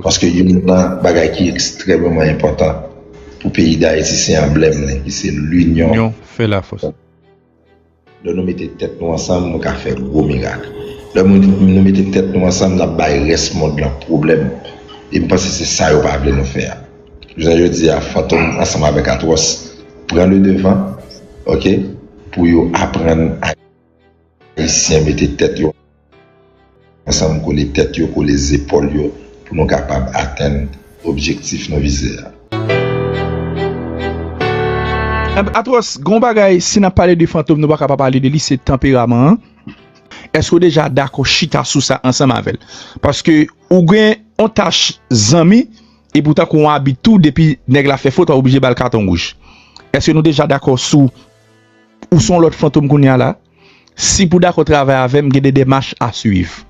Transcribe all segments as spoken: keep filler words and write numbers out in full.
Paske youn nan bagay ki ekstrèmeman enpòtan pou peyi Dayiti, se anblèm li, ki se linyon. Linyon fè lafòs. Lè nou mete tèt nou ansanm, nou ka fè gwo mirak. Lè nou, nou mete tèt nou ansanm, n ap bay rès mond lan pwoblèm. E m panse se sa yo pa vle nou fè a. Jounen jodi a, Fantom ansanm avèk Atwòs pran le devan, oke, pou yo aprann Ayisyen mete tèt yo ansanm, kole tèt yo, kole zepòl yo, pou nou kapab atenn objektif nou vize a. Atwòs, gon bagay, si n ap pale de Fantom, nou pa ka pa pale de li, se tanperaman an. Èske w deja dakò chita sou sa ansanm avè l? Paske ou gen yon tach zanmi, epi w tankou yon abit tou, depi nèg la fè fot, w oblije ba l katon wouj. Èske nou deja dakò sou ou se yon lòt Fantom kounye a la? Si pou dakò travay avè m, gen de demach a swiv.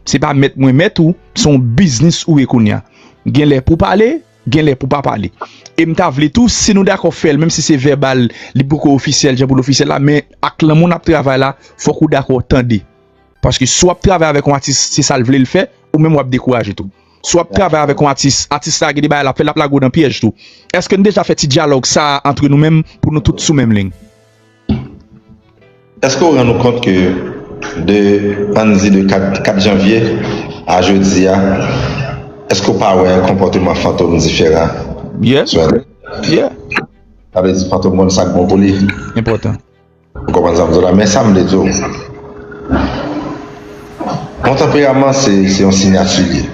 Se pa mèt mwen mèt ou, se yon biznis ou ye kounye a. Gen lè pou pale, gen lè pou pa pale. E m ta vle tou, si nou dakò fè l, menm si se vèbal, li poko ofisyèl, jan pou l ofisyèl la, men ak lanmou n ap travay la, fòk ou dakò tande. Paske si w ap travay avèk yon atis, se sa l vle l fè, ou menm w ap dekouraje tou. Si w ap travay avèk yon atis, atis la gen de bagay l ap fè, l ap lage w nan pyèj tou. Èske n deja fè ti dyalòg sa a antre nou menm pou nou tout sou menm liy? Èske w rann ou kont ke de, ann di de kat, kat janvye a jodi a, èske w pa wè konpòteman Fantom diferan? Yeah. Sou entènèt? Yeah. Sa vle di Fantom konn sa k bon pou li. Enpòtan. Ou konprann sa m di w la? Men sa m vle di w. Yon tanperaman, se, se yon siyati li ye.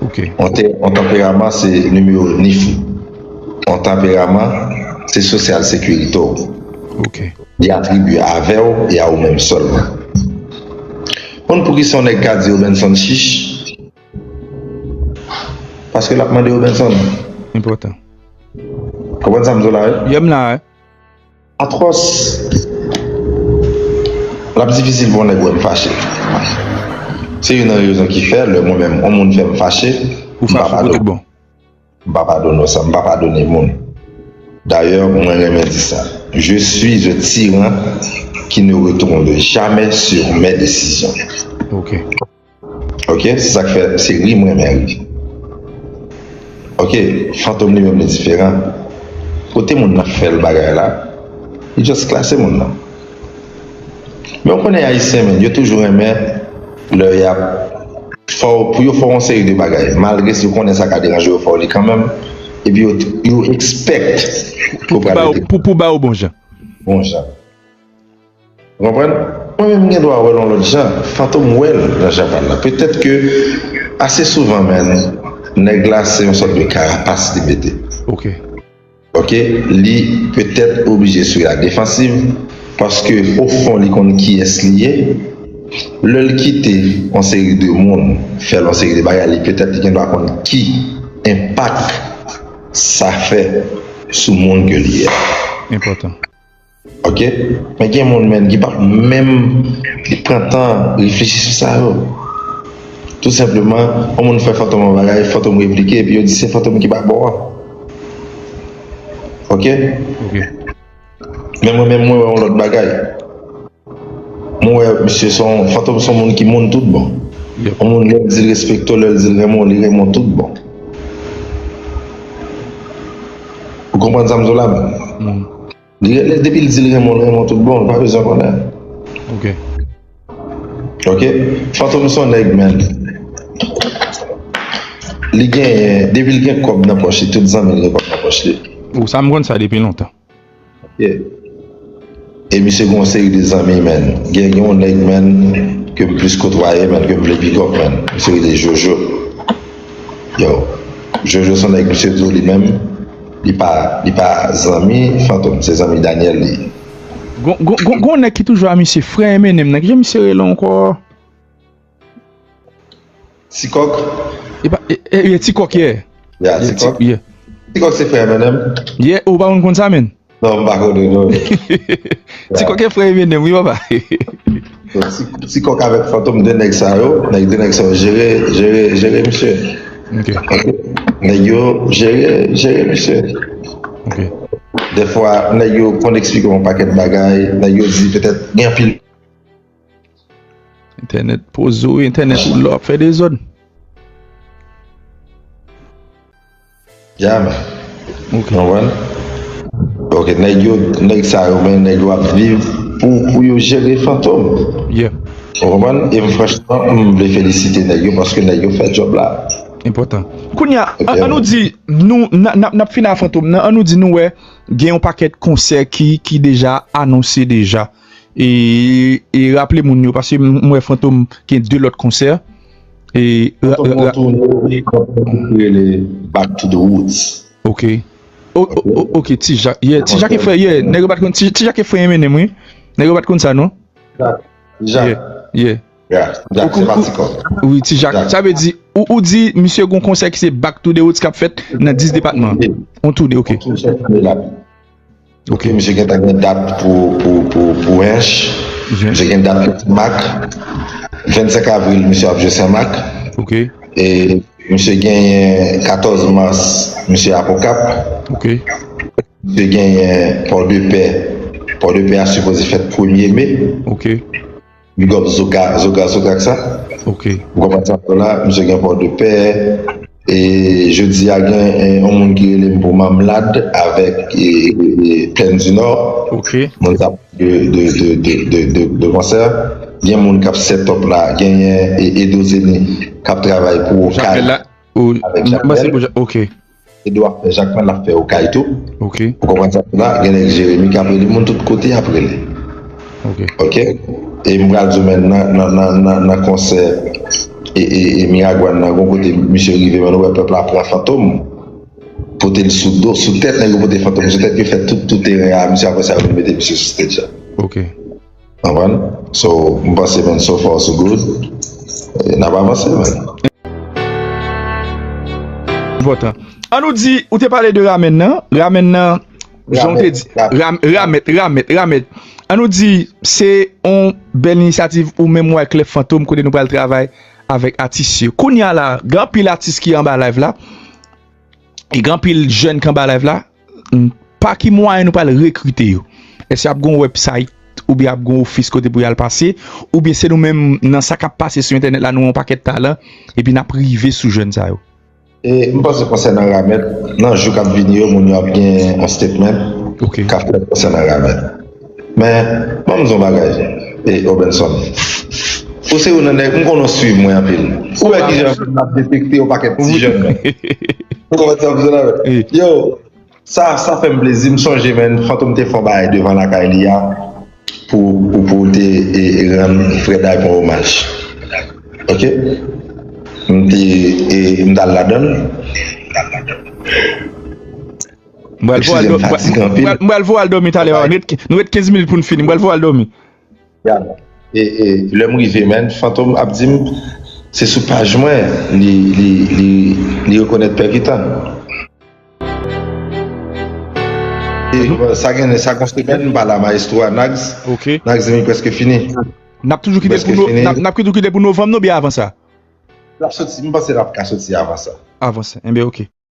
Ok. Yon te, yon tanperaman, se nimewo nif ou. Yon tanperaman, se sosyal sekirite w. Ok. Li atribye avè w e a ou menm sèlman. Konn poukisa yon nèg ka di Robenson chich? Paske l ap mande Robenson. Enpòtan. Konprann sa m di w la, wi? Yeah, m la, wi. Atwòs. L ap difisil pou yon nèg wè m fache. Se youn nan rezon ki fè, lè mwen menm, yon moun fè m fache, m pa padone. M pa padone w sa, m pa padone moun. Dayè, mwen renmen di sa. Je suis un tyran qui ne retourne jamais sur mes décisions. Ok. Ok, se sa k fè se ri m renmen ri. Ok, Fantom li menm li diferan. Kote moun nan fè l bagay la, li just klase moun nan. Men w konnen Ayisyen, men, yo toujou renmen lè y ap fè w, pou yo fè w yon seri de bagay. Malgre si yo konnen sa ka deranje yo, yo fè w li kanmenm. Epi yo, yo expect pou ba w, pou, pou ba w bon jan. Bon jan. Ou konprann? Mwen menm m gen dwa wè l yon lòt jan. Fantom wè l nan jan pa l la. Petèt ke ase souvan, men, nèg la se yon sòt de karapas li mete. Ok. Ok, li petèt oblije sou la defansiv, paske ofon li konn kiyès li ye. Lè l kite yon seri de moun fè l yon seri de bagay, li petèt li gen dwa konn ki enpak sa fè sou moun ke li ye. Enpòtan. Ok? Men gen moun, men, ki p ap menm pran tan reflechi sou sa yo. Tou senpleman, yon moun fè Fantom yon bagay, Fantom replike, epi yo di se Fantom ki pa bon an. Ok? Ok. Men mwen menm, mwen wè yon lòt bagay. Mwen wè misye se yon, Fantom se yon moun ki moun tout bon. Yep. Yon moun lè l di l respekte w, lè l di l renmen w, li renmen w tout bon. Ou konprann sa m di w la, men? Mm. Li, li, depi l di l renmen w, l renmen w tout bon, l pa bezwen konnen. Ok. Ok? Fantom se yon nèg, men. Li genyen, depi l gen kòb nan pòch li, tout zanmi l gen kòb nan pòch li. Ou sa m konn sa depi lontan. Ok. E misye gen yon seri de zanmi, men. Gen, gen yon nèg, men, ke m plis kotwaye, men, ke m vle big up, men. Misye rele Jojo. Yo, Jojo se yon nèg, misye di w li menm, li pa, li pa zanmi Fantom, se zanmi Daniel li ye. Gon, gon, gon, gon nèg ki toujou a misye, frè M N M nan, kijan misye rele ankò? Tikòk. E pa, e, e, e Tikòk, yeah. Yeah, yeah, Tikòk. Ti-, yeah. Tikòk se frè M N M. Yeah, ou pa konn konn sa, menn? Non, m pa konnen, non. Tikòk e frè M N M, wi, papa. Ti-, Tikòk avèk Fantom, de nèg sa yo, nèg, de nèg sa yo jere, jere, jere misye. Ok. Ok? Nèg yo jere, jere misye. Ok. Dèfwa, nèg yo konn eksplike yon pakèt bagay, nèg yo di petèt gen anpil. Entènèt poze w, entènèt ou la, w ap fè dezòd. Ya, men. Ok. Konprann? Ok, nèg yo, nèg sa yo, men nèg yo ap viv pou, pou yo jere Fantom. Yeah. Ou konprann? E m, franchman, m vle felisite nèg yo paske nèg yo fè djòb la. Enpòtan. Kounye a, an, an nou di, nou, n a, n ap, n ap fini a Fantom nan, an nou di nou wè, gen yon pakèt konsè ki, ki deja anonse deja. E, e raple moun yo, paske m, m wè Fantom gen de lòt konsè. E, ra, Fantom ra, gon toune ki rele Back to the Roots. Ok. O, o, ok. O, ok, Ti Jak. Yeah, Ti Jak e frè, yeah. Nèg yo pa t konn, Ti, Ti Jak e frè Eminem, wi. Nèg yo pa t konn sa, non? Ti Jak. Ti Jak. Yeah, yeah. Yeah, Ti Jak, se pa ti kòb. Wi, Ti Jak. Sa vle di, ou, ou di, misye gon konsè ki se Back to the Roots k ap fèt nan dis depatman. On toune, ok. On toune chak ane la. Ok, misye gentan gen dat pou, pou, pou, pou Ench. Misye gen dat pou Senmak. Vennsenk avril, misye ap jwe Senmak. Ok. E misye genyen katòz mas, misye ap Okap. Ok. Misye genyen Pòdepè. Pòdepè a sipoze fèt premye me. Ok. Big up Zoga, Zoga, Zoga sa. Ok. Ou konprann sa m di w la, misye gen Pòdepè. E jodi a gen, eh, yon moun ki rele m pou Mamlad avèk, eh, eh, eh, Plèn di Nò. Ok. Moun sa de, de, de konsè. Gen moun k ap set up la. Genyen, eh, Edo Zeni k ap travay pou Okay. Jakmèl la? Ou, avèk m panse Jakmèl. Pou Ja-, ok. Edo ap fè Jakmèl, l ap fè Okay tou. Ok. Ou konprann sa m di w la? Gen nèg Jeremi k ap rele moun tout kote, y ap rele. Ok. Ok? E m pral di w menm nan, nan, nan, nan, nan konsè e, e, e Miragwàn nan, gon kote misye rive, men nou wè pèp la pran Fantom. Pote l sou do, sou tèt, nèg yo pote Fantom sou tèt, yo fè tout, tout teren a, misye apre sa, yo vin mete misye sou stage la. Ok. Konprann? So, m panse, man, so far, so good. E, n ap avanse, man. Enpòtan. An nou di, ou te pale de Ramèn nan. Ramèn nan, jan w te di, Ramèt, Ramèt, Ramèt, Ramèt. An nou di, se yon bèl inisyativ ou menm Wyclef Fantom kote nou pral travay avèk atis yo. Kounye a la, gen anpil atis ki anba live la. E gen anpil jèn ki anba live la. Pa ki mwayen nou pral rekrite yo? Èske ap gen yon website oubyen ap gen yon ofis kote pou y al pase? Oubyen se nou menm nan sa k ap pase sou entènèt la, nou yon pakèt talan, epi n ap rive sou jèn sa yo? E m panse konsènan Ramèt, nan jou k ap vini yo, moun yo ap gen yon statement k ap fèt konsènan Ramèt. Men, ban m di w yon bagay, e Obenson. Ou se youn nan nèg, m konnen w swiv mwen anpil. Ou wè kijan m ap detekte yon pakèt ti jèn nan. Ou konprann sa m di w la? Yo, sa, sa fè m plezi. M sonje, menn, Fantom te fè yon bagay devan lakay li a pou, pou, pou te, e, e rann Frè Daypon omaj. Ok? M te, e, m t al ladan l. M pral voye w al dòmi talè. Nou ret kenz minit pou n fini. M pral voye w al dòmi. Ya. E, e, lè m rive, menn, Fantom ap di m, se sou paj mwen, li, li, li, li rekonèt Pèkitan. E, sa gen, sa gen yon semèn, m pale a mayestwo a, Nags. Ok. Nags di m li prèske fini. N ap toujou kite pou no-, n ap, n ap toujou kite pou novanm, non, oubyen avan sa? L ap soti, m panse l ap ka soti avan sa. Avan sa, enben, ok.